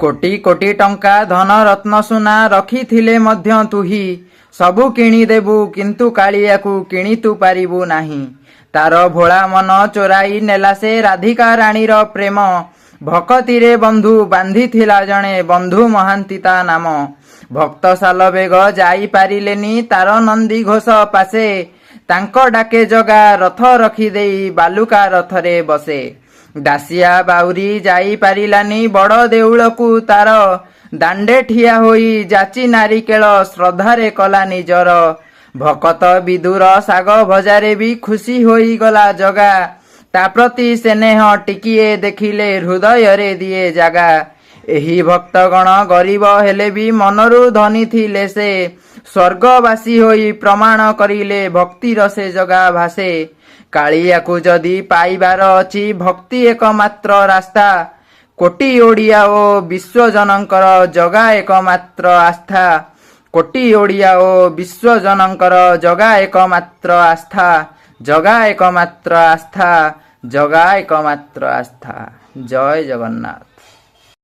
କୋଟି କୋଟି ଟଙ୍କା ଧନ ରତ୍ନ ସୁନା ରଖିଥିଲେ ମଧ୍ୟ ତୁହି, ସବୁ କିଣିଦେବୁ କିନ୍ତୁ କାଳିଆକୁ କିଣି ତୁ ପାରିବୁ ନାହିଁ। ତାର ଭୋଳା ମନ ଚୋରାଇ ନେଲା ସେ ରାଧିକା ରାଣୀର ପ୍ରେମ ଭକତିରେ ବନ୍ଧୁ ବାନ୍ଧିଥିଲା ଜଣେ, ବନ୍ଧୁ ମହାନ୍ତି ତା ନାମ। ଭକ୍ତ ସାଲବେଗ ଯାଇପାରିଲେନି ତାର ନନ୍ଦୀ ଘୋଷ ପାଶେ। ତାଙ୍କ ଡାକେ ଜଗା ରଥ ରଖିଦେଇ ବାଲୁକା ରଥରେ ବସେ। ଦାସିଆ ବାଉରୀ ଯାଇପାରିଲାନି ବଡ଼ ଦେଉଳକୁ, ତାର ଦାଣ୍ଡେ ଠିଆ ହୋଇ ଯାଚି ନାରିକେଳ ଶ୍ରଦ୍ଧାରେ କଲା ନିଜର। ଭକତ ବିଦୁର ଶାଗ ଭଜାରେ ବି ଖୁସି ହୋଇଗଲା ଜଗା। ତା ପ୍ରତି ସ୍ନେହ ଟିକିଏ ଦେଖିଲେ ହୃଦୟରେ ଦିଏ ଜାଗା। ଏହି ଭକ୍ତଗଣ ଗରିବ ହେଲେ ବି ମନରୁ ଧନୀ ଥିଲେ ସେ। ସ୍ୱର୍ଗବାସୀ ହୋଇ ପ୍ରମାଣ କରିଲେ ଭକ୍ତିର ସେ ଜଗା ଭାସେ। କାଳିଆକୁ ଯଦି ପାଇବାର ଅଛି, ଭକ୍ତି ଏକମାତ୍ର ରାସ୍ତା। କୋଟି ଓଡ଼ିଆ ଓ ବିଶ୍ୱଜନଙ୍କର ଜଗା ଏକମାତ୍ର ଆସ୍ଥା। କୋଟି ଓଡ଼ିଆ ଓ ବିଶ୍ୱଜନଙ୍କର ଜଗା ଏକମାତ୍ର ଆସ୍ଥା। ଜଗା ଏକମାତ୍ର ଆସ୍ଥା। ଜଗା ଏକମାତ୍ର ଆସ୍ଥା। ଜୟ ଜଗନ୍ନାଥ।